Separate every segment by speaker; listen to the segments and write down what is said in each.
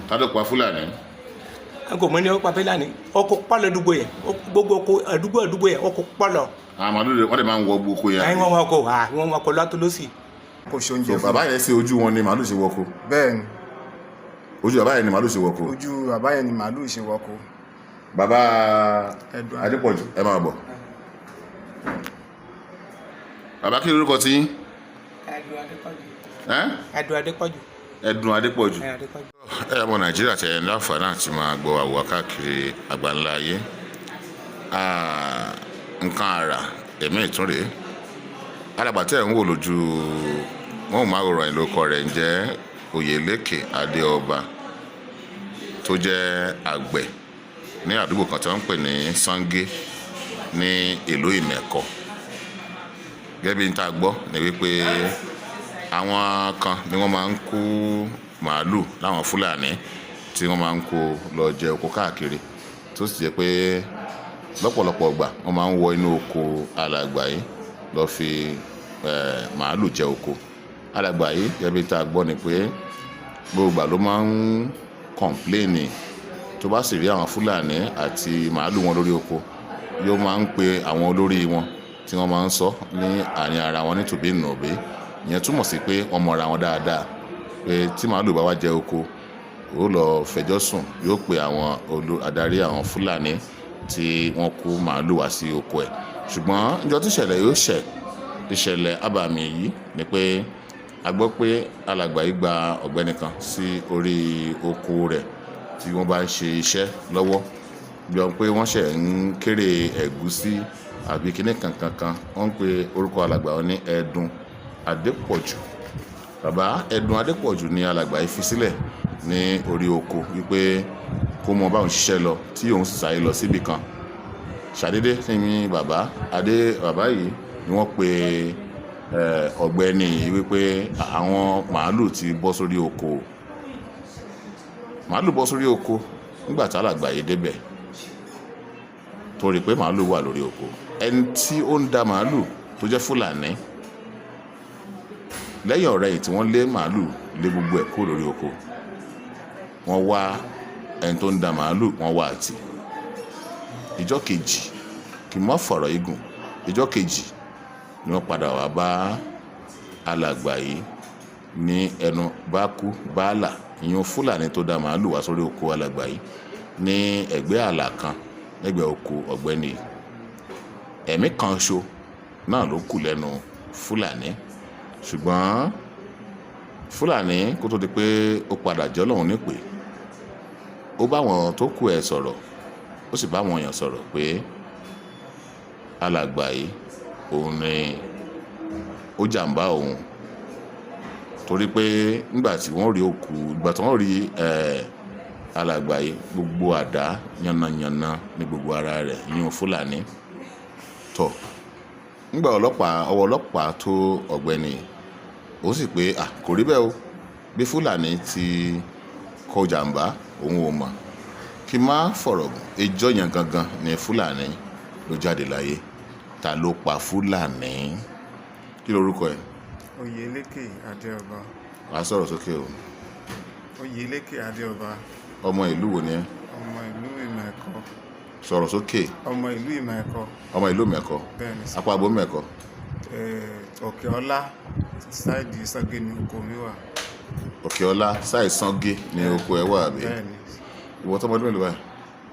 Speaker 1: Ta ló pa Fúlàní?
Speaker 2: N kò mọ ní ọ̀pá Fúlàní. Ọkọ̀ pálọ̀ àdúgbò yẹn, gbogbo oko àdúgbò àdúgbò yẹn, ọkọ̀ pálọ̀.
Speaker 1: Àwọn màálù rẹ̀ wọ́n dẹ̀ máa ń wọ gbogbo oko yẹn.
Speaker 2: Ẹ̀yin wọn wọn kò wá, wọn wọn kò lọ́tọ̀ lọ́sì.
Speaker 3: Kò
Speaker 1: So
Speaker 3: ṣoúnjẹ fún.
Speaker 1: Bàbá yẹn sí ojú wọn ni màálù ṣe wọko?
Speaker 3: Bẹ́ẹ̀ ni.
Speaker 1: Ojú bàbá yẹn ni màálù ṣe wọko?
Speaker 3: Ojú bàbá yẹn ni màálù ṣe wọko.
Speaker 1: Bàbá
Speaker 3: Ẹ̀dùn.
Speaker 1: Adépọ̀jù, ẹ máa bọ̀. Bàbá, kí lorúkọ tí yín?
Speaker 2: Ẹ̀dùn Adépọ̀jù.
Speaker 1: Ẹ́?
Speaker 2: Ẹ̀dùn Adépọ̀jù.
Speaker 1: Ẹ̀dùn Adépọ̀jù.
Speaker 2: Ẹ̀dùn Adépọ̀jù.
Speaker 1: Ẹ ọmọ Nàìjíríà tẹ ẹ láǹfààní àti máa gbọ́ àwọ̀ káàkiri àgbáńlá ayé. Ah, nǹkan àrà ẹ̀mí ìtúnrè. Alàgbà tẹ́ ẹ̀ ń wò lójú wọn ò máa rọrùn, ìlókọ rẹ̀ ń jẹ́ Oyèlékè Adéọba, tó jẹ́ àgbẹ̀ ní àdúgbò kan tí wọ́n ń pè ní Sange ní ìlú Ìmẹ̀kọ. Gẹ́gẹ́ bí n ta gbọ́ ni wípé àwọn kan ni wọ́n máa ń kó màálù láwọn Fúlàní tí wọ́n máa ń kó lọ jẹ oko káàkiri, tó sì jẹ́ pé lọ́pọ̀lọpọ̀ ìgbà wọ́n máa ń wọ inú oko alàgbà yìí lọ fi màálù jẹ oko alàgbà yìí. Gẹ́gẹ́ bí n ta gbọ́ ni pé gbogbo ìgbà ló máa ń complain. Tó bá sì rí àwọn Fúlàní àti màálù wọn lórí oko, yóò máa ń pe àwọn olórí wọn tí wọ́n máa ń sọ ní àárín ara wọn ní tùbí nùbí. Ìyẹn túmọ̀ sí pé wọ́n mọra wọn dáadáa, pé tí màálù bá wá jẹ oko, ó lọ fẹjọ́ sùn, yóò pe àwọn adarí àwọn Fúlàní tí wọ́n kó màálù wá sí oko ẹ̀. Ṣùgbọ́n níjọ́ tí ìṣẹ̀lẹ̀ yóò ṣẹ̀, ìṣẹ̀lẹ̀ abàmì yìí ni pé a gbọ́ pé alàgbà yìí gba ọ̀gbẹ́ni kan sí orí oko rẹ̀ tí wọ́n bá ń ṣe iṣẹ́ lọ́wọ́, bí wọ́n pé wọ́n ṣẹ̀ ń kéré ẹ̀gúsí àbí kíní kankan kan. Wọ́n ń pe orúkọ alàgbà wọn ní Ẹ̀dùn Adépọ̀jù. Bàbá Ẹ̀dùn Adépọ̀jù ní alàgbà yìí fi sílẹ̀ ní orí oko wípé kó mọ báwọn ṣiṣẹ́ lọ, tí òun sì sáré lọ síbì kan. Ṣàdédé ní bàbá adé, bàbá yìí ni wọ́n pe ọ̀gbẹ́ni yìí wípé àwọn màálù ti bọ́ sórí oko, màálù bọ́ sórí oko. Nígbà tí alàgbà yìí débẹ̀, tó rí i pé màálù wà lórí oko, ẹni tí ó ń da màálù tó jẹ́ Fúlàní, lẹ́yìn ọ̀rẹ́ yìí tí wọ́n lé màálù, lé gbogbo ẹ̀ kúrò lórí oko, wọ́n wá ẹni tó ń da màálù, wọ́n wá àtì. Ìjọ́ kejì, kì í mọ́ fọ̀rọ̀ igun, ìjọ́ kejì ni wọ́n padà wá bá alàgbà yìí ní ẹnu bákú báàlà, ìyẹn Fúlàní tó da màálù wá sórí oko alàgbà yìí, ní ẹ̀gbẹ́ ààlà kan lẹ́gbẹ̀ẹ́ oko ọ̀gbẹ́ni yìí. Ẹ̀mí kan ṣo náà ló kù lẹ́nu Fúlàní. Ṣùgbọ́n Fúlàní, kó tó di pé ó padà jẹ́ Ọlọ́run nípè, ó bá àwọn tó kù ẹ̀ sọ̀rọ̀, ó sì bá àwọn èèyàn sọ̀rọ̀ pé alàgbà yìí, òun ni ó jàǹbá òun, torí pé nígbà tí wọ́n rí òkú, ìgbà tí wọ́n rí alàgbà yìí, gbogbo àdá yànnàyànnà ní gbogbo ara rẹ̀, ìyẹn Fúlàní tọ̀. Nígbà ọlọ́pàá, ọwọ́ ọlọ́pàá tó ọ̀gbẹ́ni, ó sì pé à kò rí bẹ́ẹ̀ o, bí Fúlàní ti kọ jàǹbá, òun ò mọ̀. Kí n má fọ̀rọ̀ gùn, ìjọ́ yẹn gangan ni Fúlàní ló jáde láyé. Ta ló pa Fúlàní? Kí lorúkọ ẹ̀?
Speaker 3: Oyèlékè Adéọba.
Speaker 1: Wàá sọ̀rọ̀ sókè o.
Speaker 3: Oyèlékè Adéọba.
Speaker 1: Ọmọ ìlú wo ni ẹ́?
Speaker 3: Ọmọ ìlú Ìmẹ̀kọ.
Speaker 1: Sọ̀rọ̀ sókè.
Speaker 3: Ọmọ ìlú Ìmẹ̀kọ.
Speaker 1: Ọmọ ìlú Mẹ̀kọ?
Speaker 3: Bẹ́ẹ̀ ni sir.
Speaker 1: Apá abo Mẹ̀kọ?
Speaker 3: Òkè Ọlá, side Sange ni oko mi wà.
Speaker 1: Òkè Ọlá, side Sange ní oko ẹ wà, àbí?
Speaker 3: Bẹ́ẹ̀ ni.
Speaker 1: Ìwọ tọmọ ọdún mélòó báyìí?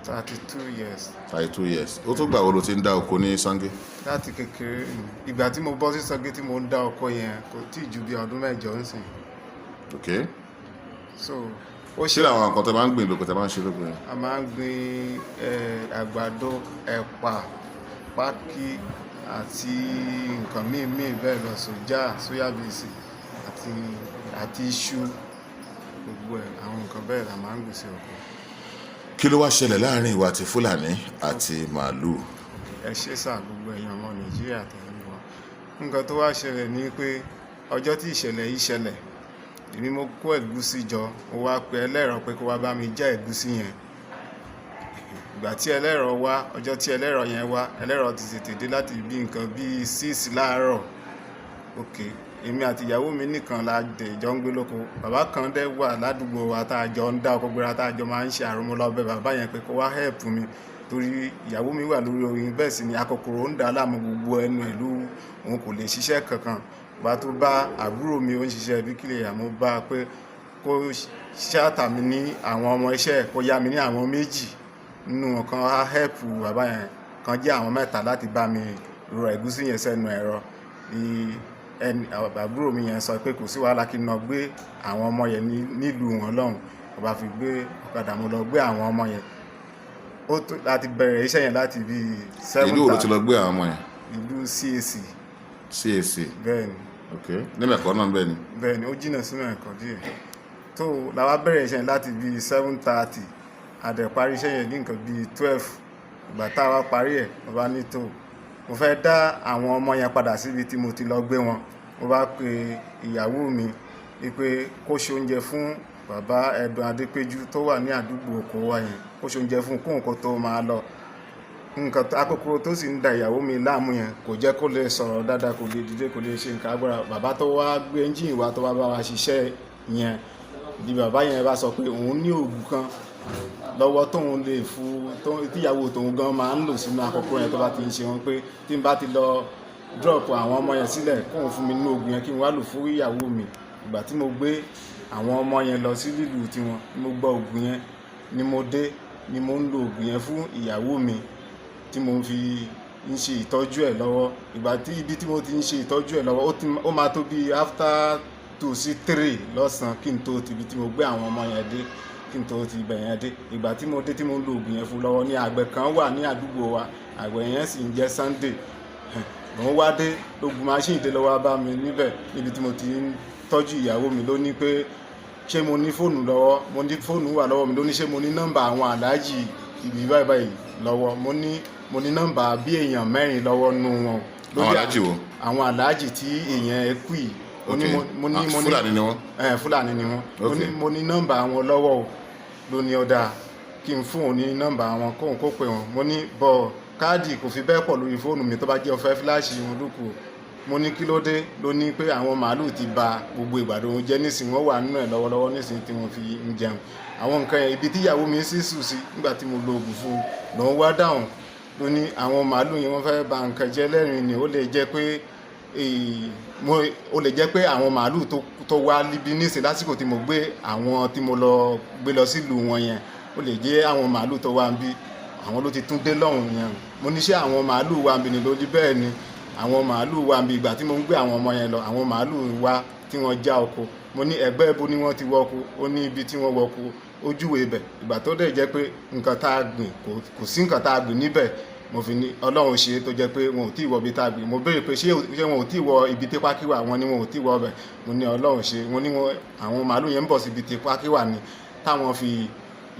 Speaker 3: 32 years.
Speaker 1: 32 years. Ó tó gbà wo ló ti ń dá oko ní Sange?
Speaker 3: Láti kékeré ni. Ìgbà tí mo bọ́ sí Sange tí mo ń dá oko yẹn kò tí ì ju bí ọdún 8 ń sìn. So ó
Speaker 1: Ṣé
Speaker 3: ṣe
Speaker 1: làwọn nǹkan tó máa ń gbìn lóko, tó máa ń ṣe lóko yẹn?
Speaker 3: A máa ń gbin àgbàdo, ẹ̀pà, pákí àti nǹkan míì míì bẹ́ẹ̀ lọ, sójà, soya beans àti iṣu, gbogbo ẹ̀, àwọn nǹkan bẹ́ẹ̀ la máa ń gbìn sí oko.
Speaker 1: Kí ló wá ṣẹlẹ̀ láàrin ìwà àti Fúlàní àti màálù?
Speaker 3: Ẹ ṣé sà, gbogbo ẹ̀yin ọmọ Nàìjíríà tẹ̀ ń gbọ́. Nǹkan tó wá ṣẹlẹ̀ ni pé ọjọ́ tí ìṣẹ̀lẹ̀ yìí ṣẹlẹ̀, èmi mo kó ẹ̀gúsí jọ, mo wá pe ẹlẹ́rọ pé kó wá bá mi já ẹ̀gúsí yẹn. Ìgbà tí ẹlẹ́rọ wá, ọjọ́ tí ẹlẹ́rọ yẹn wá, ẹlẹ́rọ ti tètè dé láti bí nǹkan bí 6 láàárọ̀. Ok, Èmi àti ìyàwó mi nìkan la dẹ̀ jọ ń gbé lóko. Bàbá kan dẹ̀ wà ládùúgbò wa tá a jọ ń dá oko gbéra, tá a jọ máa ń ṣe àrùn. Mo lọ bẹ bàbá yẹn pé kó wá help mi, torí ìyàwó mi wà lórí oyin, bẹ́ẹ̀ sì ni akòkòrò ń dà á láàmú, gbogbo ẹnu ẹ̀ ló, òun kò lè ṣiṣẹ́ kankan. Bá tó bá àbúrò mi, ó ń ṣiṣẹ́ bíríkìlẹ̀yà, mo bá a pé kó ṣáàtà mi ní àwọn ọmọ iṣẹ́, kó yá mi ní àwọn méjì nínú wọn kan á help bàbá yẹn, kan jẹ́ àwọn mẹ́ta láti bá mi rọ ẹ̀gúsí yẹn sẹ́nu ẹ̀rọ. Ní ẹni àbúrò mi yẹn sọ pé kò sí wàhálà, kí n lọ gbé àwọn ọmọ yẹn nílùú wọn lọ́hùn. Mo bá fi gbé ọ̀kadà, mo lọ gbé àwọn ọmọ yẹn. Ó tó láti bẹ̀rẹ̀ iṣẹ́ yẹn láti bí 7.
Speaker 1: Ìlú wo ló ti lọ gbé àwọn ọmọ yẹn?
Speaker 3: Ìlú CAC.
Speaker 1: CAC?
Speaker 3: Bẹ́ẹ̀ ni.
Speaker 1: Ok, nímẹ̀kọ́ náà bẹ́ẹ̀ ni?
Speaker 3: Bẹ́ẹ̀ ni, ó jìnnà sínú ẹ̀kọ́ díẹ̀. Tó làwa bẹ̀rẹ̀ iṣẹ́ yẹn láti bí 7:30, a dẹ̀ parí iṣẹ́ yẹn ní nǹkan bí 12. Ìgbà tá a wá parí ẹ̀, mo bá ní tó mo fẹ́ dá àwọn ọmọ yẹn padà síbi tí mo ti lọ gbé wọn. Mo bá pe ìyàwó mi wípé kó ṣe oúnjẹ fún bàbá Ẹ̀dùn Adépéjú tó wà ní àdúgbò oko wa yẹn, kó ṣe oúnjẹ fún kóun kó tó máa lọ. Nǹkan akókòrò tó sì ń da ìyàwó mi láàmú yẹn kò jẹ́ kó lè sọ̀rọ̀ dáadáa, kò lè dìde, kò lè ṣe nǹkan agbára. Bàbá tó wá gbé ẹ́ńjìnì wá, tó wá bá wa ṣiṣẹ́ yẹn, ni bàbá yẹn bá sọ pé òun ní oògùn kan lọ́wọ́ tóun lè fún tíyàwó tóun gan máa ń lò sínú àkókò yẹn tó bá ti ń ṣe wọn, pé tí n bá ti lọ drop àwọn ọmọ yẹn sílẹ̀, kóun fún mi ní oògùn yẹn kí n wá lò fún ìyàwó mi. Ìgbà tí mo gbé àwọn ọmọ yẹn lọ sí lílù tiwọn, mo gbọ́ oògùn yẹn ni mo dé, ni mo ń lo oògùn yẹn fún ìyàwó mi tí mo fi ń ṣe ìtọ́jú ẹ̀ lọ́wọ́. Ìgbà tí ibi tí mo ti ń ṣe ìtọ́jú ẹ̀ lọ́wọ́, ó máa tó bí after 2 sí 3 lọ́sàn-án kí n tó ti ibi tí mo gbé àwọn ọmọ yẹn dé, kí n tó ti ibẹ̀ yẹn dé. Ìgbà tí mo dé, tí mo ń lo oògùn yẹn fún lọ́wọ́, ní àgbẹ̀ kan wà ní àdúgbò wa, àgbẹ̀ yẹn sì ń jẹ́ Sunday. Òun wá dé, lógun machine dé lọ́wọ́ bá mi níbẹ̀ níbi tí mo ti ń tọ́jú ìyàwó mi. Ló ní pé ṣé mo ní fóònù lọ́wọ́? Mo ní fóònù wà lọ́wọ́ mi. Ló ní ṣé mo ní nọ́mbà àwọn aláàjì ibi báyìí báyìí lọ́wọ́? Mo ní mo ní nọ́mbà bí èèyàn mẹ́rin lọ́wọ́ nù wọn.
Speaker 1: Àwọn aláàjì wo?
Speaker 3: Àwọn aláàjì tí èèyàn ẹ kú yìí. Mo ní mo ní mo ní
Speaker 1: Fúlàní ni wọ́n?
Speaker 3: Ẹ, Fúlàní ni wọ́n. Mo ní mo ní nọ́mbà wọn lọ́wọ́ o. Ló ní ó dáa, kí n fún òun ní nọ́mbà wọn, kóun kó pè wọ́n. Mo ní bọ̀ káàdì kò fi bẹ́ẹ̀ pọ̀ lórí fóònù mi, tó bá jẹ́ ó fẹ́ flash wọn lókù. Mo ní kí ló dé? Ló ní pé àwọn màálù ti ba gbogbo ìgbàdo wọn jẹ́ nísìnyí, wọ́n wà nínú ẹ̀ lọ́wọ́lọ́wọ́ nísìnyí tí wọ́n fi ń jẹun àwọn nǹkan yẹn. Ibi tíyàwó mi sì sùn sí nígbà tí mo lo oògùn fún un lòun wá dáhùn. Ló ní àwọn màálù yẹn, wọ́n fẹ́ ba nǹkan jẹ́ lẹ́rìn ni. Ó lè jẹ́ pé ó lè jẹ́ pé àwọn màálù tó wá níbí nísìnyí lásìkò tí mo gbé àwọn tí mo lọ gbé lọ sílùú wọn yẹn, ó lè jẹ́ àwọn màálù tó wá níbí, àwọn ló ti tún dé lọ́hùn yẹn. Mo ní ṣé àwọn màálù wa níbí ni? Ló ní bẹ́ẹ̀ ni, àwọn màálù wa níbí. Ìgbà tí mo ń gbé àwọn ọmọ yẹn lọ, àwọn màálù wa tí wọ́n já oko. Mo ní ẹgbẹ́ ibo ni wọ́n ti wọ oko? Ó ní ibi tí wọ́n wọ oko, ó júwèé ibẹ̀. Ìgbà tó dẹ̀ jẹ́ pé nǹkan tá a gbìn, kò sí nǹkan tá a gbìn níbẹ̀, mo fi ní Ọlọ́run ṣe tó jẹ́ pé wọn ò tí ì wọ ibi tá a gbìn. Mo béèrè pé ṣé wọn ò tí ì wọ ibi tí pákí wà? Wọ́n ní wọn ò tí ì wọ ọbẹ̀. Mo ní Ọlọ́run ṣe. Wọ́n ní wọn àwọn màálù yẹn ń bọ̀ síbi tí pákí wà ní táwọn fi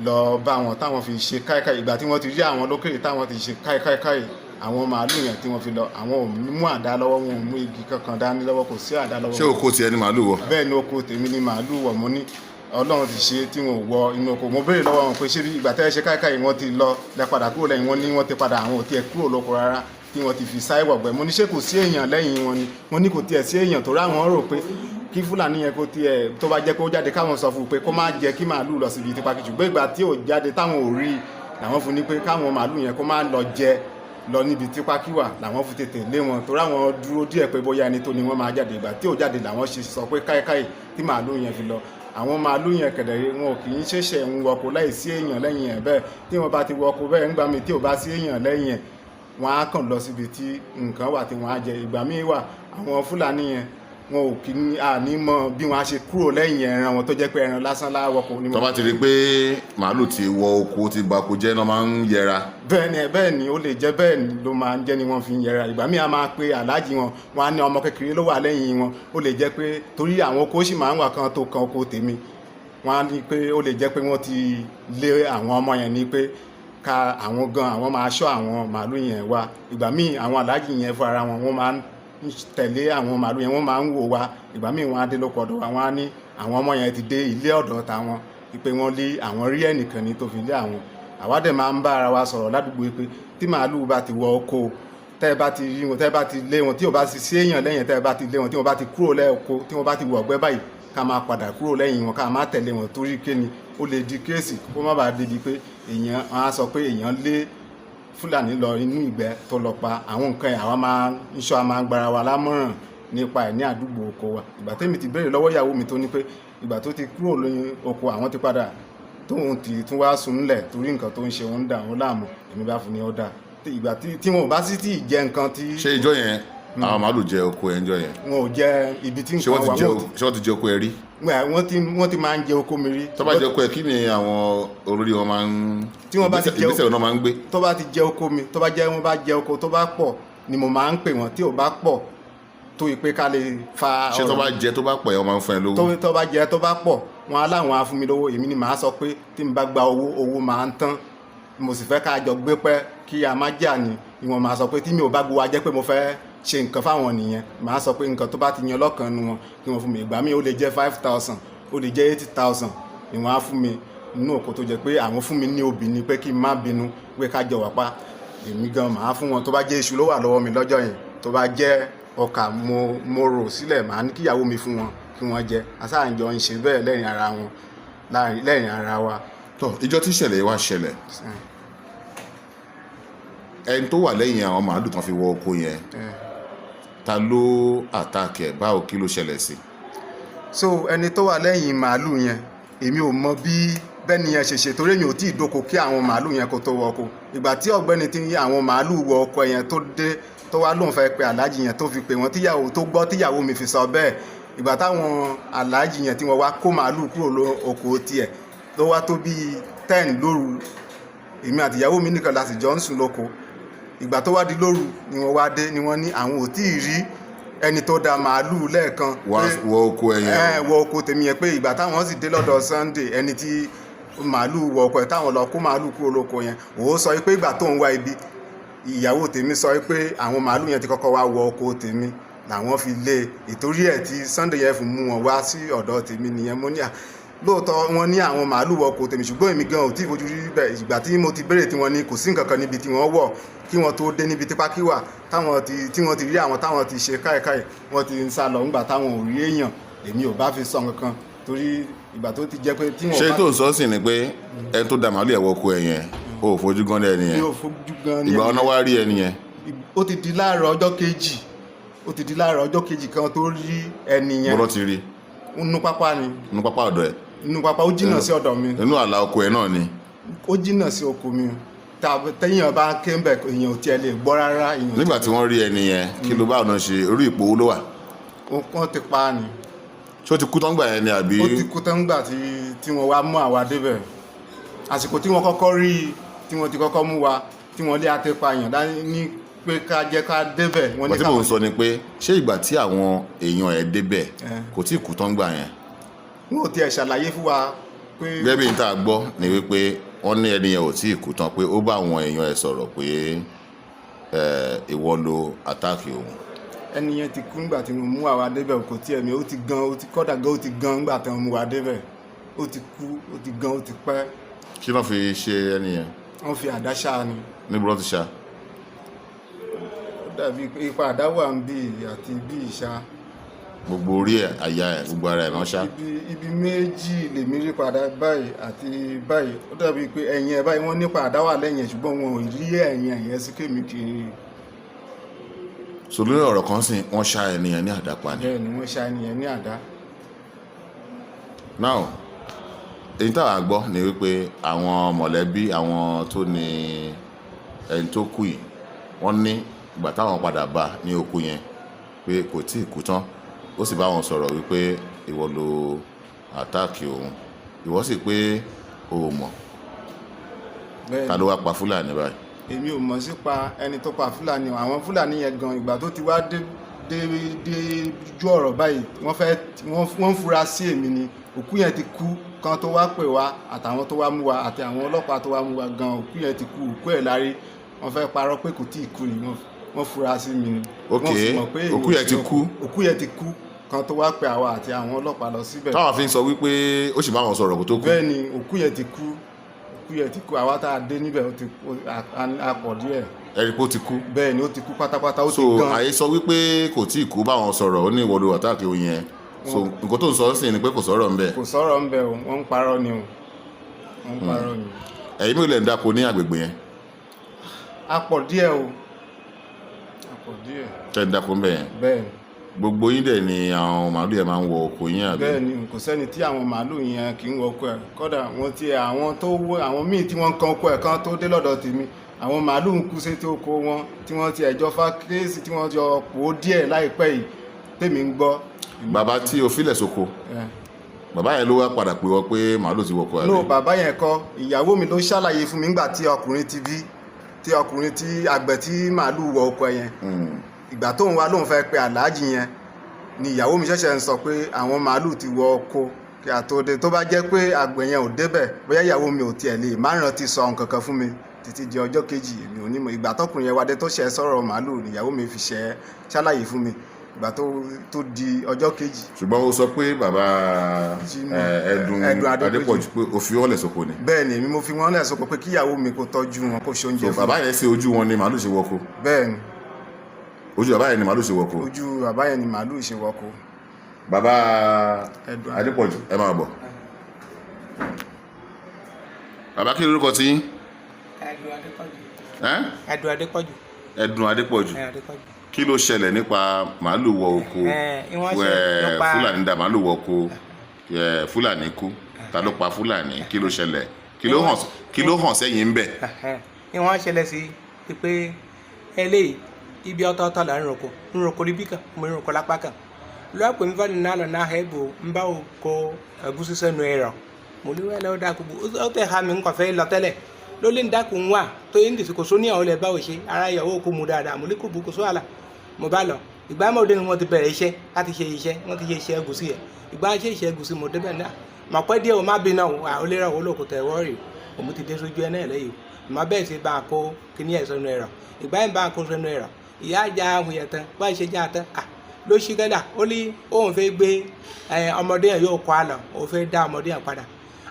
Speaker 3: lọ bá wọn, táwọn fi ṣe káìkáì. Ìgbà tí wọ́n ti rí àwọn lókèrè, táwọn ti ṣe káìkáìkáì, àwọn màálù yẹn tí wọ́n fi lọ, àwọn ò mú àdá lọ́wọ́, wọn ò mú igi kankan dání lọ́wọ́, kò sí àdá lọ́wọ́.
Speaker 1: Ṣé oko tiẹ̀ ni màálù wọ̀?
Speaker 3: Bẹ́ẹ̀ ni, oko tèmi ni màálù wọ̀. Mo ní Ọlọ́run ti ṣe tí wọn ò wọ inú oko. Mo béèrè lọ́wọ́ wọn pé ṣé bí ìgbà tẹ́ ẹ ṣe káìkáì wọ́n ti lọ lẹ padà kúrò lẹ́yìn wọn? Ní wọ́n ti padà, àwọn ò tiẹ̀ kúrò lóko rárá, tí wọ́n ti fi sáì wọ̀gbẹ́. Mo ní ṣé kò sí èèyàn lẹ́yìn wọn ni? Wọ́n ní kò tiẹ̀ sí èèyàn, tó ráwọn rò pé kí Fúlàní yẹn kó tiẹ̀ tó bá jẹ́ pé ó jáde, káwọn sọ fún un pé kó má jẹ́ kí màálù lọ síbi tipa kìjù gbé. Ìgbà tí ò jáde, táwọn ò rí i, làwọn fún ní pé káwọn màálù yẹn kó má lọ jẹ lọ níbi tí pákí wà, làwọn fi tètè lé wọn, torí àwọn dúró díẹ̀ pé bóyá ẹni tó ni wọ́n máa jáde. Ìgbà tí ò jáde làwọn ṣe sọ pé káìkáì tí màálù yẹn fi lọ. Àwọn màálù yẹn kẹ̀dẹ̀rẹ́, wọn ò kì í ṣẹ̀ṣẹ̀ ń wọkọ̀ láì sí èèyàn lẹ́yìn ẹ̀. Bẹ́ẹ̀ tí wọ́n bá ti wọkọ̀ bẹ́ẹ̀, ńgbà mi tí ò bá sí èèyàn lẹ́yìn ẹ̀, wọ́n á kàn lọ síbi tí nǹkan wà tí wọ́n á jẹ. Ìgbà míì wà, àwọn Fúlàní yẹn, wọn ò kì í àní mọ bí wọ́n á ṣe kúrò lẹ́yìn ẹran wọn, tó jẹ́ pé ẹran lásán láwọkọ̀ ni.
Speaker 1: Tó bá ti rí i pé màálù ti wọ oko, ti ba oko jẹ́ náà, máa ń yẹra.
Speaker 3: Bẹ́ẹ̀ ni, bẹ́ẹ̀ ni, ó lè jẹ́ bẹ́ẹ̀ ni ló máa ń jẹ́ ni wọ́n fi ń yẹra. Ìgbà míì, a máa pe aláàjì wọn, wọn á ní ọmọ kékeré ló wà lẹ́yìn wọn. Ó lè jẹ́ pé torí àwọn oko sì máa ń wà kan tó kan oko tèmi, wọn á ní pé ó lè jẹ́ pé wọ́n ti lé àwọn ọmọ yẹn ní pé ká àwọn gan àwọn máa ṣọ́ àwọn màálù yẹn wá. Ìgbà míì, àwọn aláàjì yẹn fún ara wọn, wọ́n máa ń tẹ̀lé àwọn màálù yẹn, wọ́n máa ń wò wá. Ìgbà míì, wọ́n á dé lóko ọ̀dọ̀ wa, wọ́n á ní àwọn ọmọ yẹn ti dé ilé ọ̀dọ̀ tàwọn, pé wọ́n lé àwọn rí ẹnìkan ní tó fi lé àwọn. Àwa dẹ̀ máa ń bá ara wa sọ̀rọ̀ ládùúgbò pé tí màálù bá ti wọ oko. Tẹ́ ẹ bá ti rí wọn, tẹ́ ẹ bá ti lé wọn, tí ò bá sì sí èèyàn lẹ́yìn, tẹ́ ẹ bá ti lé wọn, tí wọ́n bá ti kúrò lẹ́ẹ̀kọ́, tí wọ́n bá ti wọ̀gbẹ́ báyìí, ká máa padà kúrò lẹ́yìn wọn, ká má tẹ̀lé wọn, torí kéni ó lè di case, kó má bàa débi pé èèyàn á sọ pé èèyàn lé Fúlàní lọ inú ìgbẹ́ tó lọ pa àwọn nǹkan ẹ̀. Àwa máa ń ṣọ́, a máa ń gbára wa lámọ̀ràn nípa ẹ̀ ní àdúgbò oko wa. Ìgbà tẹ́mi ti béèrè lọ́wọ́ ìyàwó mi, tó ní pé ìgbà tó ti kúrò lóyún oko, àwọn ti padà, tóun ti tún wá sùn ńlẹ̀ torí nǹkan tó ń ṣe òun dà òun láàmú. Èmi bá fún ní ọ̀dà ìgbà tí wọn ò bá sì tí ì jẹ nǹkan tí
Speaker 1: Ṣé ìjọ yẹn àwọn màálù jẹ oko ẹ̀ ń jọ yẹn?
Speaker 3: Wọn ò jẹ ibi tí
Speaker 1: Ṣé
Speaker 3: nǹkan
Speaker 1: wọ́n ti
Speaker 3: wà.
Speaker 1: jẹ ṣé wọ́n ti jẹ oko ẹ̀ rí?
Speaker 3: Wọ́n ti máa ń jẹ oko mi rí.
Speaker 1: Tó bá jẹ oko ẹ̀, kí ni àwọn olórí wọn máa ń
Speaker 3: Tí wọ́n bá ti jẹ
Speaker 1: ìgbésẹ̀ wọn náà máa ń gbé?
Speaker 3: Tó bá ti jẹ oko mi, tó bá jẹ, wọn bá jẹ oko tó bá pọ̀ ni mo máa ń pè wọ́n. Tí ò bá pọ̀ tó ìpè ká lè fa
Speaker 1: Ṣé tó
Speaker 3: ọ̀rọ̀.
Speaker 1: bá jẹ tó bá pọ̀ ẹ̀, wọ́n máa ń fún ẹ lówó?
Speaker 3: Tó bá jẹ tó bá pọ̀, wọn á láwọn á fún mi lówó. Èmi ni màá sọ pé tí n bá gba owó, owó máa ń tán, mo sì fẹ́ ká jọ gbé pẹ́, kí a má jà ní. Ìwọ̀n máa sọ pé tí mi ò bá gbowó, a jẹ́ pé mo fẹ́ ṣe nǹkan fáwọn nìyẹn. Màá sọ pé nǹkan tó bá ti yan lọ́kàn nu wọn kí wọ́n fún mi. Ìgbà míì, ó lè jẹ́ 5,000, ó lè jẹ́ 80,000 ni wọ́n á fún mi nínú oko, tó jẹ́ pé àwọn fún mi ní obì ni pé kí n má bínú, pé ká jọ wà pa. Èmi gan màá fún wọn. Tó bá jẹ́ iṣu ló wà lọ́wọ́ mi lọ́jọ́ yẹn, tó bá jẹ́ ọkà mo rò sílẹ̀, màá ní kíyàwó mi fún wọn kí wọ́n jẹ. Asáàjọ ń ṣe bẹ́ẹ̀ lẹ́rìn ara wọn, lẹ́rìn ara wa.
Speaker 1: Tó ìjọ tí ìṣẹ̀lẹ̀ yìí wá ṣẹlẹ̀, ẹni tó wà lẹ́yìn àwọn màálù tán fi wọ oko yẹn, ta ló attack ẹ̀? Báwo, kí ló ṣẹlẹ̀ sí?
Speaker 3: So ẹni tó wà lẹ́yìn màálù yẹn, èmi ò mọ bí bẹ́ẹ̀ni yẹn ṣe ṣe, torí èmi ò tí ì dóko kí àwọn màálù yẹn kó tó wọ oko. Ìgbà tí ọ̀gbẹ́ni tí àwọn màálù wọ oko yẹn tó dé, tó wá lóun fẹ́ pe aláàjì yẹn, tó fi pè wọ́n, tíyàwó tó gbọ́, tíyàwó mi fi sọ bẹ́ẹ̀. Ìgbà táwọn aláàjì yẹn tí wọ́n wá kó màálù kúrò ló oko tiẹ̀, tó wá tó bíi 10 lóru, èmi àtìyàwó mi nìkan la sì jọ ń sùn lóko. Ìgbà tó wá di lóru ni wọ́n wá dé, ni wọ́n ní àwọn ò tí ì rí ẹni tó da màálù lẹ́ẹ̀kan
Speaker 1: Wá wọ oko ẹ̀ yẹn?
Speaker 3: Ẹ wọ oko tèmi yẹn, pé ìgbà táwọn sì dé lọ́dọ̀ Sunday, ẹni tí màálù wọ oko ẹ̀, táwọn lọ kó màálù kúrò lóko yẹn, òun sọ pé ìgbà tó ń wá ibi, ìyàwó tèmi sọ pé àwọn màálù yẹn ti kọ́kọ́ wá wọ oko tèmi làwọn fi lé ìtorí ẹ̀ tí Sunday yẹn fi mú wọn wá sí ọ̀dọ̀ tèmi nìyẹn. Mo ní à lóòótọ́ wọn ní àwọn màálù wọ oko tèmi, ṣùgbọ́n èmi gan ò tí ì fojú rí bẹ́ẹ̀. Ìgbà tí mo ti béèrè, tí wọ́n ní kò sí nǹkan kan níbi tí wọ́n wọ̀ kí wọ́n tó dé, níbi tí pákí wà táwọn ti tí wọ́n ti rí àwọn táwọn ti ṣe káìkáì, wọ́n ti ń sá lọ ńgbà táwọn ò rí èèyàn. Èmi ò bá fi sọ nǹkan kan, torí ìgbà tó ti jẹ́ pé tí wọ́n
Speaker 1: Ṣé
Speaker 3: bá
Speaker 1: tó ń sọ sí ni pé ẹni tó da màálù ẹ̀ wọ oko ẹ̀ yẹn, o ò fojú gan ẹni
Speaker 3: Mi
Speaker 1: yẹn?
Speaker 3: ò fojú gan ni.
Speaker 1: Ìgbà wọn náà wá rí ẹni yẹn?
Speaker 3: Ó ti di láàárọ̀ ọjọ́ kejì, ó ti di láàárọ̀ ọjọ́ kejì kan tó rí ẹni yẹn.
Speaker 1: Bọ́dọ̀ ti rí?
Speaker 3: Nínú pápá ni.
Speaker 1: Inú pápá ọ̀dọ̀ ẹ̀?
Speaker 3: Nínú pápá, ó jìnnà sí ọ̀dọ̀ mi.
Speaker 1: Inú àlà oko ẹ̀ náà ni?
Speaker 3: Ó jìnnà sí oko mi. Téèyàn bá ké ń bẹ̀, èèyàn ò tiẹ̀ lè gbọ́ rárá, èèyàn ò
Speaker 1: Nígbà tí wọ́n rí ẹni yẹn, kí ló bá ọ̀nà ṣe, orí ipò wo ló wà?
Speaker 3: Wọ́n ti pa á ni.
Speaker 1: Ṣé ó ti kú tán gbà yẹn ni àbí?
Speaker 3: Ó ti kú tán gbà tí wọ́n wá mú àwa débẹ̀. Àsìkò tí wọ́n kọ́kọ́ rí i, tí wọ́n ti kọ́kọ́ mú wa, tí wọ́n lé àtẹ̀pààyàn dání ní pé ká jẹ́ ká débẹ̀, wọ́n ní
Speaker 1: Wọ́n tí mò ń sọ ni pé ṣé ìgbà tí àwọn èèyàn ẹ̀ débẹ̀, kò tí ì kú tán gbà yẹn?
Speaker 3: Wọn ò tiẹ̀ ṣàlàyé fún wa pé
Speaker 1: Gẹ́gẹ́ bí n tá a gbọ́ ni wípé wọ́n ní ẹni yẹn ò tí ì kú tán, pé ó bá àwọn èèyàn ẹ̀ sọ̀rọ̀ pé ìwọ ló attack òun.
Speaker 3: Ẹni yẹn ti kú nígbà tí wọ́n mú àwa débẹ̀. Kò tiẹ̀ mi, ó ti gan, ó ti kọ́dà gan, ó ti gan nígbà tí wọ́n mú wa débẹ̀. Ó ti kú, ó ti gan, ó ti pẹ́.
Speaker 1: Kí ló fi ṣe ẹni yẹn?
Speaker 3: Wọ́n fi àdá ṣá ni.
Speaker 1: Níbo ló ti ṣá?
Speaker 3: Ó dàbí pé ipa àdá wà ń bí àti bí ìṣá.
Speaker 1: Gbogbo orí ẹ̀, àyà ẹ̀, gbogbo ara ẹ̀ náà ṣá?
Speaker 3: Ibi méjì lèmi rí padà, báyìí àti báyìí. Ó dàbí pé ẹ̀yìn ẹ̀ báyìí, wọ́n nípa àdá wà lẹ́yìn ẹ̀, ṣùgbọ́n wọn ò rí ẹ̀yìn ẹ̀yẹn sí kémi kiri.
Speaker 1: So lórí ọ̀rọ̀ kan sìn, wọ́n ṣá ẹni yẹn ní àdá pa ni?
Speaker 3: Bẹ́ẹ̀ ni, wọ́n ṣá ẹni yẹn ní àdá.
Speaker 1: Now, èyí táwa gbọ́ ni wípé àwọn mọ̀lẹ́bí àwọn tó ní ẹni tó kú yìí, wọ́n ní ìgbà táwọn padà bá ní oko yẹn pé kò tí ì kú tán, ó sì bá wọn sọ̀rọ̀ wípé ìwọ ló attack òun, ìwọ sì pé o ò mọ̀.
Speaker 3: Bẹ́ẹ̀.
Speaker 1: Ta ló wá pa Fúlàní báyìí?
Speaker 3: Èmi ò mọ̀ sípa ẹni tó pa Fúlàní o. Àwọn Fúlàní yẹn gan, ìgbà tó ti wá dé dé dé ju ọ̀rọ̀ báyìí, wọ́n fẹ́ wọ́n ń fura sí èmi ni. Òkú yẹn ti kú kan tó wá pè wá, àtàwọn tó wá mú wa àti àwọn ọlọ́pàá tó wá mú wa gan, òkú yẹn ti kú, òkú ẹ̀ lárí. Wọ́n fẹ́ parọ́ pé kò tí ì kú ni. Wọ́n fura sí mi ni. Wọ́n sì mọ̀ pé èmi
Speaker 1: Òkú
Speaker 3: ò
Speaker 1: yẹn
Speaker 3: sí
Speaker 1: ti
Speaker 3: òkú.
Speaker 1: kú?
Speaker 3: Òkú yẹn ti kú kan tó wá pè àwa àti àwọn ọlọ́pàá lọ síbẹ̀.
Speaker 1: Táwọn fi ń sọ wípé ó sì bá wọn sọ̀rọ̀ kó tó kú?
Speaker 3: Bẹ́ẹ̀ ni, òkú yẹn ti kú, òkú yẹn ti kú. Àwa tá a dé níbẹ̀, ó ti a pọ̀ díẹ̀.
Speaker 1: Ẹ rí i pé ó ti kú.
Speaker 3: Bẹ́ẹ̀ ni, ó ti kú pátápátá, ó ti
Speaker 1: So
Speaker 3: gan.
Speaker 1: Àyè sọ wípé kò tí ì kú báwọn sọ̀rọ̀, ó ní ìwọ ló attack òun yẹn. So nǹkan tó ń sọ sí ni pé kò sọ̀rọ̀ ńbẹ̀.
Speaker 3: Kò sọ̀rọ̀ ń bẹ̀ o, wọ́n ń parọ́ ni o, wọ́n ń parọ́ ni o.
Speaker 1: Ẹ̀yin mélòó lẹ̀ ń dáko ní àgbègbè yẹn?
Speaker 3: A pọ̀ díẹ̀ o, a pọ̀ díẹ̀.
Speaker 1: Tẹ́ ń dáko ńbẹ̀ yẹn?
Speaker 3: Bẹ́ẹ̀ ni.
Speaker 1: Gbogbo yín dẹ̀ ni àwọn màálù yẹn máa ń wọ oko yín, àbí?
Speaker 3: Bẹ́ẹ̀ ni, kò sẹ́ni tí àwọn màálù yẹn kì í wọ oko ẹ̀. Kódà wọ́n ti àwọn tó wọ àwọn míì tí wọ́n kan oko ẹ̀ kan tó dé lọ́dọ̀ tèmi, àwọn màálù ń kú sétí oko wọn tí wọ́n ti ẹ̀jọ́ fa kéèsì tí wọ́n jọ pò ó díẹ̀ láìpẹ́ yìí tèmi ń gbọ́.
Speaker 1: Bàbá tí o filẹ̀ sóko, bàbá yẹn ló wá padà pè wọ́n pé màálù ti wọ oko, àbí?
Speaker 3: No, bàbá yẹn kọ́. Ìyàwó mi ló ṣàlàyé fún mi nígbà tí ọkùnrin ti bí tí ọkùnrin tí àgbẹ̀ tí màálù wọ oko yẹn. Ìgbà tóun wá lóun fẹ́ pe aláàjì yẹn ni ìyàwó mi ṣẹ̀ṣẹ̀ ń sọ pé àwọn màálù ti wọ oko kí a tó dé. Tó bá jẹ́ pé àgbẹ̀ yẹn ò débẹ̀, bóyá ìyàwó mi ò tiẹ̀ lè má rántí sọ nǹkan kan fún mi títí di ọjọ́ kejì. Èmi ò ní mọ̀. Ìgbà tọkùnrin yẹn wá dé tó ṣe sọ̀rọ̀ màálù ni ìyàwó mi fi ṣe ṣàlàyé fún mi ìgbà tó di ọjọ́ kejì.
Speaker 1: Ṣùgbọ́n ó sọ pé bàbá
Speaker 3: Jimoh,
Speaker 1: Ẹdùn
Speaker 3: Ẹdùn Adépọ̀jù.
Speaker 1: Adépọ̀jù pé o fi wọ́n lẹ̀ sóko ni.
Speaker 3: Bẹ́ẹ̀ ni, èmi mo fi wọ́n lẹ̀ sọ pé kíyàwó mi kó tọ́jú wọn, kó ṣe oúnjẹ
Speaker 1: So
Speaker 3: fún
Speaker 1: bàbá yẹn sí ojú wọn ni màálù ṣe wọko?
Speaker 3: Bẹ́ẹ̀ ni.
Speaker 1: Ojú bàbá yẹn ni màálù ṣe wọko?
Speaker 3: Ojú bàbá yẹn ni màálù ṣe wọko.
Speaker 1: Bàbá
Speaker 3: Ẹdùn.
Speaker 1: Adépọ̀jù, ẹ máa bọ̀. Bàbá, kí lorúkọ tí yín?
Speaker 2: Ẹdùn Adépọ̀jù.
Speaker 1: Ẹ́?
Speaker 2: Ẹdùn Adépọ̀jù.
Speaker 1: Ẹdùn Adépọ̀jù.
Speaker 2: Ẹ Adépọ̀jù.
Speaker 1: Kí ló ṣẹlẹ̀ nípa màálù wọ oko?
Speaker 2: Ìwọ́n ṣe
Speaker 1: Fúlàní da màálù wọ oko, Fúlàní kú. Ta ló pa Fúlàní? Kí ló ṣẹlẹ̀? Kí ló hàn sẹ́yìn ń bẹ̀?
Speaker 2: Ìwọ́n ṣẹlẹ̀ sí ti pé eléyìí ibi ọ̀tọ̀ọ̀tọ̀ là ń roko, ń roko níbí kan, mo ń roko lápá kan lọ́pọ̀ mi fani náà lọ náà ẹ̀bù ń bá o kó ẹ̀gúsí sẹ́nu ẹ̀rọ. Mo ní wẹ́lẹ́ ó dákú bò ó tẹ̀ ha mi ń kọ̀fẹ́ lọ tẹ́lẹ̀ ló lé ń dákú ń wà tó yẹn ń dìsí kò sóní àwọn olè báwo ṣe ara ìyàwó kò mú dáadáa. Mo ní kò bú kò só àlà mo bá lọ. Ìgbà mọ̀ dé ni wọ́n ti bẹ̀rẹ̀ iṣẹ́ láti ṣe iṣẹ́, wọ́n ti ṣe iṣẹ́ ẹ̀gúsí yẹn. Ìgbà ṣe iṣẹ́ ẹ̀gúsí mo débẹ̀ náà mà pẹ́ díẹ̀ o, má bínú o, àwọn olè rẹ̀ wọ́n lòkùtà ẹ̀wọ́ rè o, òun ti dé sójú ẹ náà lẹ́yìn o mà bẹ́ẹ̀ ṣe bá a kó kíní ẹ̀ sọnù ẹ̀rọ. Ìgbà yẹn bá a kó sọnù ẹ̀rọ, ìyá ajá ahùn yẹn tán bá a ṣe já tán à ló ṣí gẹ́dà ó ní òun fẹ́ gbé ọmọdé yẹn yóò kọ́ àlọ́, òun fẹ́ dá ọmọdé yẹn padà.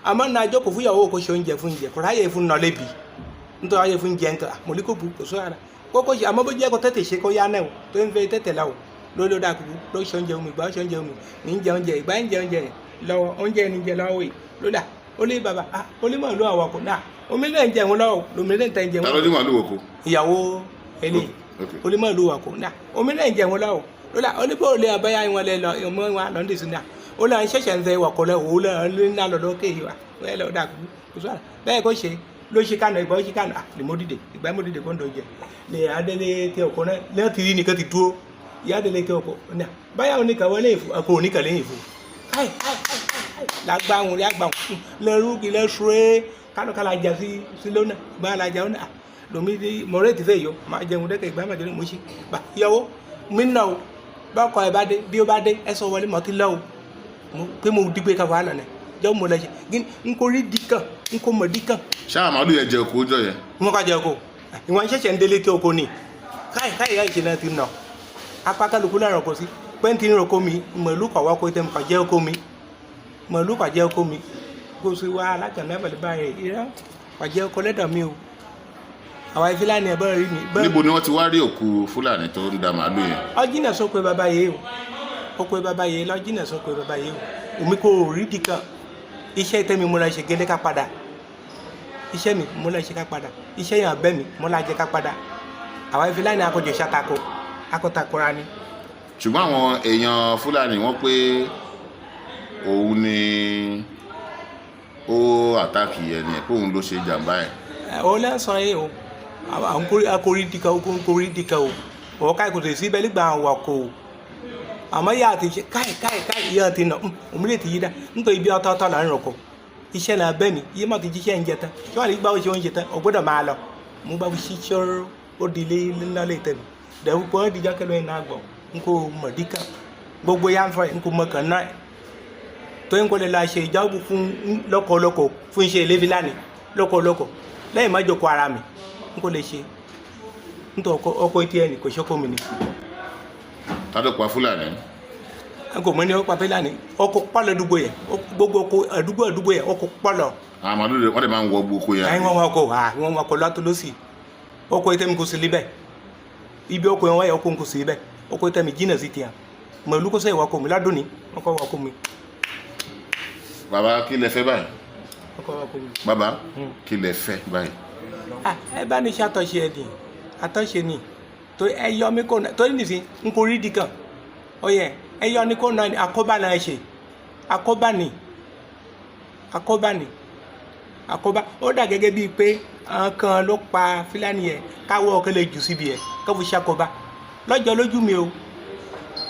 Speaker 2: Àmọ́ náà jókòó fún ìyàwó kò ṣe oúnjẹ fún oúnjẹ kò ráyè fún nà lébi nítorí ráyè fún jẹ nǹkan. Mo ní kò bu kò sọ ara kókó ṣe, àmọ́ bó jẹ́ kó tètè ṣe kó yá náà o tó ń fẹ́ tètè la o ló ló dáa kúkú ló ṣe oúnjẹ omi. Ìgbà ó ṣe oúnjẹ omi ní ń jẹ oúnjẹ, ìgbà ń jẹ oúnjẹ yẹn lọ́wọ́, oúnjẹ ní jẹ lọ́wọ́ yìí ló dà ó lé bàbá ah ó lé màlúù àwọn ọkọ náà omi lè ń jẹun lọ́wọ́ lómi lè ń tẹ́ ń jẹun.
Speaker 1: Ta ló ní màálù wọko?
Speaker 2: Ìyàwó eléyìí.
Speaker 1: Ok.
Speaker 2: Ó lé màlúù wà kó náà omi lè ń jẹun lọ́wọ́ ló dà ó ní bó lè abẹ́yà wọn lẹ lọ ọmọ wọn lọ ní ìsìn náà ó lọ ń ṣẹ̀ṣẹ̀ ń fẹ́ wọ̀kọ̀ lẹ òun lọ ní náà lọ lókè yìí wa bẹ́ẹ̀ lọ dà kú kó sọ́ra bẹ́ẹ̀ kó ṣe ló ṣe kánà. Ìgbà ó ṣe kánà lè mọ́ dìde, ìgbà mọ́ dìde kó ń dọ̀ jẹ lè adélé tí ọkọ náà lẹ́yìn tí rí nìkan ti dúró ìyá adélé tí ọkọ náà báyà oníkà wọlé ìfò ọkọ oníkà lẹ́yìn ìfò káì káì káì káì làgbàhùn làgbàhùn lẹ́rú kí lẹ́sùrẹ́ kánú kálá jà sí sí lónà gbà lájà ó nà lomi di mọ̀rẹ́ ti fẹ́ yọ máa jẹun dẹ́kẹ̀ ìgbà máa jẹun mo ṣe bá ìyàwó mi nà o bákọ ẹ bá dé bí ó bá dé ẹ sọ wọlé mọ́ ti lọ o pé mo dìgbé ká wà lọ́nà jẹ́ mo lọ ṣe n kò rí di kan n kò mọ̀ di kan.
Speaker 1: Ṣáà màálù yẹn jẹ oko jọ yẹn?
Speaker 2: Wọn kà jẹ oko, ìwọ̀n ṣẹ̀ṣẹ̀ ń délé tí oko ni káì káì káì ṣe náà ti nà apá kálukú náà rọ̀kọ̀ sí pẹ́ntì ń rọ̀kọ̀ mi mọ̀lú kọ̀ wọ́kọ̀ tẹ̀ kọ̀ jẹ́ oko mi mọ̀lú kọ̀ jẹ́ oko mi kó sì wá alájàmẹ́ pẹ̀lú báyìí irọ́ kọ̀ jẹ́ oko lẹ́dọ̀ mi o àwa Fúlàní ẹ̀ bọ́ọ̀ rí mi.
Speaker 1: Níbo ni wọ́n ti wá rí òkú Fúlàní tó ń da màálù yẹn?
Speaker 2: Ọjìnà sóko bàbá yìí o, oko bàbá yìí lọ́jìnà sóko bàbá yìí o. Omi kò rí di kan iṣẹ́ tẹ́mi mo lọ ṣe gẹ́lẹ́ ká padà iṣẹ́ mi mo lọ ṣe ká padà iṣẹ́ yẹn ọ̀bẹ mi mo lọ jẹ ká padà. Àwa Fúlàní akọjọ ṣàtàkọ akọtakọra ni.
Speaker 1: Ṣùgbọ́n àwọn èèyàn Fúlàní wọ́n pé òun ni ó attack ẹni ẹ̀, pé òun ló ṣe jàǹbá ẹ̀.
Speaker 2: Ó lẹ́ sọ yìí o, àwọn akórí dìkan o, kórí dìkan o, òwò káì kò tèsí bẹ́ẹ̀ nígbà wà kò o àmọ́ yà á ti ṣe káì káì káì yà á ti nà òun lè ti yí dá nítorí bí ọ̀tọ̀ọ̀tọ̀ là ń rọ̀kọ̀ iṣẹ́ náà bẹ́ẹ̀ mi yé má ti jíṣẹ́ ń jẹ tán tí wọ́n lè gbá oṣù oúnjẹ tán ò gbọ́dọ̀ máa lọ mo bá ṣiṣẹ́ ó di ilé ńlá lè tẹ̀ mí dẹ̀wù pé ó di jákè lóyún náà gbọ̀ n kò mọ̀ díkà gbogbo yà ń fọ n kò mọ̀ kàn náà tó ń kọ́ lè la ṣe ìjábù fún lọ́kọ̀ọ́lọ́kọ̀ fún iṣẹ́ ilé fúlàní lọ́kọ̀ọ́lọ́kọ̀ lẹ́yìn má jókòó ara mi n kò lè ṣe nítorí ọkọ̀ etí ẹnì kò ṣọ́kọ̀ mi ni.
Speaker 1: Ta ló pa Fúlàní?
Speaker 2: N kò mọ ní ọkọ̀ fúlàní ọkọ̀ pọ̀lọ̀ dùgbò yẹn gbogbo ọkọ̀ àdúgbò àdúgbò yẹn ọkọ̀ pọ̀lọ̀.
Speaker 1: Àwọn màálù wọ́n dẹ̀ máa ń wọ gbogbo yẹn.
Speaker 2: Ẹ̀ wọ́n wọn kò wọ́n wọn kò lọ́tọ̀ lọ́sì. Oko tẹ̀mí kò sí libẹ̀ ibi oko yẹn wáyé, oko kò sí ibẹ̀, oko tẹ̀mí jìnnà sí tiẹ̀ mọ̀lú kó sẹ́yìn wá kó mi ládùn ní wọ́n kọ́ wá kó mi.
Speaker 1: Bàbá, kí lẹ fẹ́ báyìí?
Speaker 2: Wọ́n kọ́ wá kó mi.
Speaker 1: Bàbá, kí lẹ fẹ́ báyìí?
Speaker 2: Ah, ẹ bá ní ṣe àtọ̀ṣe ẹ dì àtọ̀ṣe ni torí ẹ yọ mí kó torí nìsín n kò rí di kan ọyẹ ẹ yọ ní kó náà ni àkóbá náà ṣe, àkóbá ni, àkóbá ni, àkóbá. Ó dà gẹ́gẹ́ bíi pé àwọn kan ló pa Fúlàní yẹn káwọ́ ọ̀kẹ́ lè jù síbi yẹn kó fi ṣàkóbá lọ́jọ́ lójú mi o.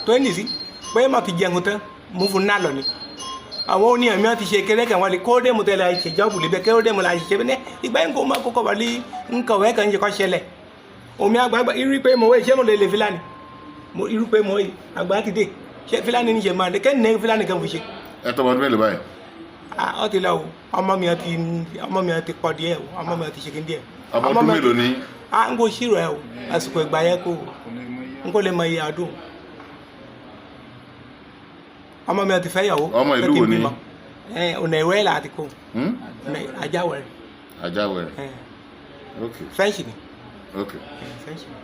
Speaker 2: Torí nìsín pé mo ti jẹun tán, mo fún náà lọ ni àwọn oníyàn mi ti ṣe kéré kan wọlé kó dé mo tẹ̀lé ṣèjọ́bù libẹ̀ kó dé mo la ṣe bẹ́ẹ̀ ìgbà yẹn kó má kókó wọlé nǹkan wẹ́ kan ṣe kọ́ ṣẹlẹ̀ omi àgbàgbà irú pé mo wé ṣé mo lè lè Fúlàní mo irú pé mo àgbà ti dé ṣé Fúlàní ní ṣe máa dé kẹ́ni ní Fúlàní kan fi ṣe.
Speaker 1: Ẹ tọ́ ọmọdún mélòó báyìí?
Speaker 2: Ah, ọ ti lọ o, ọmọ mi ti pọ̀ díẹ̀ o, ọmọ mi ti ṣe kí n díẹ̀.
Speaker 1: Ọmọ ọdún mélòó ni?
Speaker 2: Ah, n kò ṣírò ẹ o, àsìkò ìgbà yẹn kò n kò lè mọ iye ọdún ọmọ mi ti fẹ́ yàwó.
Speaker 1: Ọmọ ìlú wo ni?
Speaker 2: Ẹ ọ̀nà ìwé là ti kó.
Speaker 1: Hmm?
Speaker 2: Ọ̀nà Ajáwẹ̀rẹ̀.
Speaker 1: Ajáwẹ̀rẹ̀.
Speaker 2: Ẹ.
Speaker 1: Ok.
Speaker 2: Fẹ́ǹsì ni.
Speaker 1: Ok.
Speaker 2: Ẹ, Fẹ́ǹsì ni.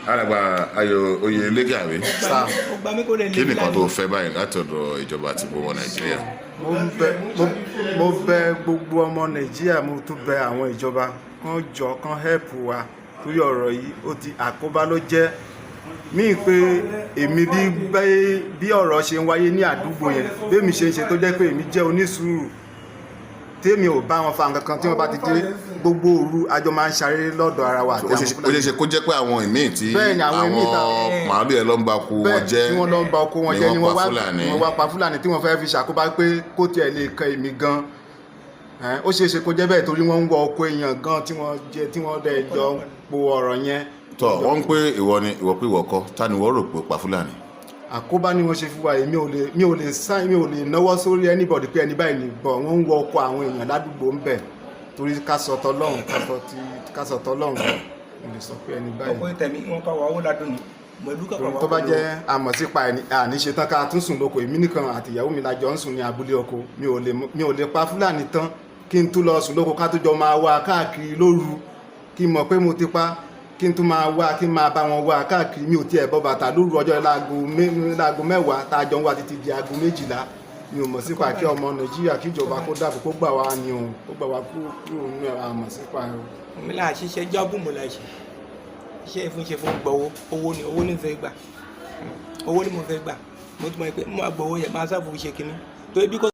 Speaker 1: Alàgbà Ayọ̀ Oyèlékè, àbí?
Speaker 3: Sá.
Speaker 2: Ó gba mí kó lè lè
Speaker 1: Kí nìkan tó fẹ́ báyìí láti ọ̀dọ̀ ìjọba àti gbogbo Nàìjíríà?
Speaker 3: Mo ń bẹ mo bẹ gbogbo ọmọ Nàìjíríà, mo tún bẹ àwọn ìjọba kán jọ kán help wa lórí ọ̀rọ̀ yìí. Ó ti àkóbá ló jẹ́ míì pé èmi bí ọ̀rọ̀ ṣe ń wáyé ní àdúgbò yẹn, bẹ́ẹ̀mi ṣe ń ṣe tó jẹ́ pé èmi jẹ́ onísùúrù, tèmi ò bá wọn fa nǹkan kan. Tí wọ́n bá ti dé gbogbo òru, àjọ máa ń ṣaré lọ́dọ̀ ara wa àti
Speaker 1: Ó
Speaker 3: àwọn
Speaker 1: ṣe ó
Speaker 3: Fúlàní.
Speaker 1: ṣe ṣe kó jẹ́ pé àwọn ìmíì tí
Speaker 3: Bẹ́ẹ̀ ni, àwọn ìmíì
Speaker 1: màálù ẹ̀ ló ń ba oko wọn
Speaker 3: bẹ́ẹ̀
Speaker 1: jẹ́
Speaker 3: tí wọ́n lọ ń ba oko wọn jẹ́ ni
Speaker 1: ni
Speaker 3: wọ́n
Speaker 1: wọ́n pa
Speaker 3: wá
Speaker 1: Fúlàní.
Speaker 3: Wọ́n wá pa Fúlàní tí wọ́n fẹ́ fi ṣàkóbá pé kó tiẹ̀ lè kan èmi gan. Ó ṣeé ṣe kó jẹ́ bẹ́ẹ̀ torí wọ́n ń wọ oko èèyàn gan tí wọ́n jẹ tí wọ́n dẹ̀ jọ ń po ọ̀rọ̀ yẹn.
Speaker 1: Tọ wọ́n ń pé ìwọ ni ìwọ pé ìwọ kọ́, ta ni wọ́n rò pé ó pa Fúlàní?
Speaker 3: Àkóbá ni wọ́n ṣe fún wa. Èmi ò lè mi ò lè sáì mi ò lè náwó sórí anybody pé ẹni báyìí ni bọ̀. Wọ́n ń wọ oko àwọn èèyàn ládùúgbò ń bẹ̀ torí ká sọ tọlọ́run, ká sọ tọlọ́run, mo lè sọ pé ẹni báyìí.
Speaker 2: Ọkọ tẹ̀mí wọn kọ́ wa owó ládùn ní mọ̀lú kọ́
Speaker 3: Torí
Speaker 2: wa.
Speaker 3: tó bá jẹ́ àmọ̀sípa ẹni àní ṣe tán ká tún sùn lóko. Èmi nìkan àti ìyàwó mi la jọ ń sùn ní abúlé oko. Mi ò lè pa Fúlàní tán kí n tún lọ sùn lóko, ká tó jọ máa wá káàkiri lóru, kí n mọ̀ pé mo ti pa, kí n tún máa wá, kí n máa bá wọn wá káàkiri. Mi ò tiẹ̀ bọ́ bàtà lóru ọjọ́ láago 10 tá a jọ ń wá títí di aago 12. Mi ò mọ̀ sípa. Kí ọmọ Nàìjíríà, kí ìjọba kó dàbò kó gbà wá ní òun, kó gbà wá kúrò nínú àmọ̀ sípa o.
Speaker 2: Mi là ṣiṣẹ́ jọ́bù mo là ṣe iṣẹ́ ìfúnṣe fún gbọ́wọ́ owó ni, owó ni mo fẹ́ gbà, owó ni mo fẹ́ gbà. Mo ti mọ̀ pé mo máa gbọ́wọ́ yẹn, máa sábò ṣe kínní torí bí kò